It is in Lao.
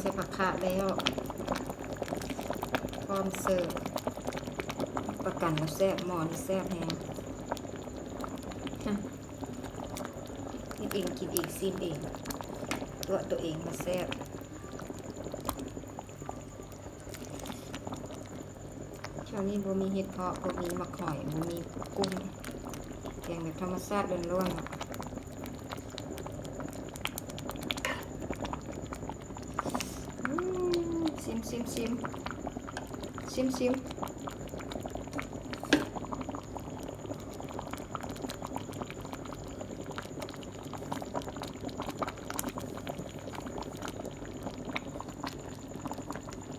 ໃສ່ຜັກຂາດແລ້ວ ພ້ອມເສີບ ປະກັນວ່າແຊບ ໝໍ່ນີ້ແຊບແຮງ. ເຮັດເອງກິນເອງ ຊີມເອງ ຕົວະຕົວເອງວ່າແຊບ. ແຖວນີ້ບໍ່ມີເຫັດເຜາະ ບໍ່ມີໝາກຫອຍ ບໍ່ມີກຸ້ງ ແກງແບບທຳມະຊາດລ້ວນໆ. ອືມ ຊີມ ຊີມ ຊີມ ຊີມ ຊີມ.